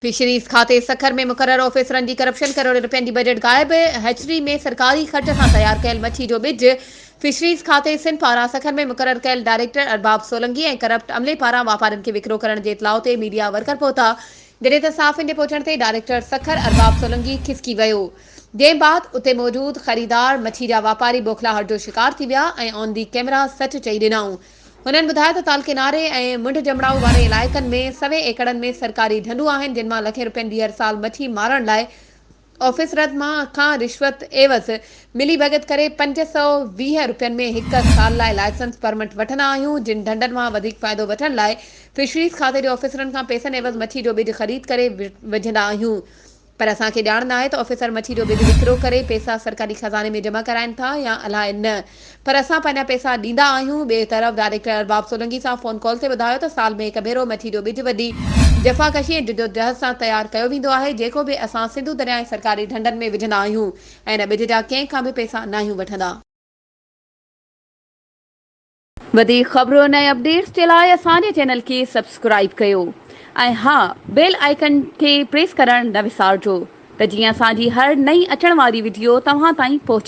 Fisheries کاتي سکر ۾ مقرر آفيسرن جي ڪرپشن، ڪروڙين رپين جي بجيٽ غائب، هيچري ۾ سرڪاري خرچ سان تيار ڪيل مڇي جو ٻج فشريز کاتي سنڌ پاران سکر ۾ مقرر ڪيل ڊائريڪٽر ارباب سولنگي ۽ ڪرپٽ عملي پاران واپارين کي وڪرو ڪرڻ جي اطلاع تي ميڊيا ورڪر پهتا جڏهن ته صحافين جي پهچڻ تي ڊائريڪٽر سکر ارباب سولنگي کسڪي ويو جنهن بعد اتي موجود خريدار مڇي جا واپاري بوکلاهٽ جو شڪار ٿي ويا ۽ آن the camera سچ چئي ڏنائون. هنن ٻڌايو ته تعلقي ناري ۽ منڍ جمڙائو واري علائقن ۾ سوين ايڪڙن ۾ سرڪاري ڍنڍون آهن جن مان لکين رپين جي هر سال مڇي مارڻ لاء آفيسرن کان رشوت عيوض ملي ڀڳت ڪري 520 رپين ۾ هڪ سال لاء لائسنس پرمٽ وٺندا آهيون جن ڍنڍن مان وڌيڪ فائدو وٺڻ لاء فشريز کاتي جي آفيسرن کان پئسن عيوض مڇي جو ٻج خريد ڪري وجهندا آهيون پر اسان کي ڄاڻ ناهي ته آفيسر مڇي جو ٻج وڪرو ڪري پئسا سرڪاري خزاني ۾ جمع ڪرائين ٿا يا الائي نه پر اسان پنهنجا پئسا ڏيندا آهيون. ٻئي طرف ڊائريڪٽر ارباب سولنگي سان فون ڪال تي ٻڌايو ته سال ۾ هڪ ڀيرو مڇي جو ٻج وڏي جفاڪشي ۽ جدوجهد سان تيار ڪيو ويندو آهي جيڪو به اسان سنڌو درياء ۽ سرڪاري ڍنڍن ۾ وجهندا آهيون ۽ ان ٻج جا ڪنهن کان به پئسا ناهيون وٺندا. وڌيڪ خبرن ۽ اپڊيٽس جي لاء اسان جي چينل کي سبسڪرائيب ڪيو ۽ ها بيل آئيڪن کي پريس ڪرڻ نه وسارجو ته جيئن اسان جي هر نئين اچڻ واري وڊيو توهان تائين پهچي.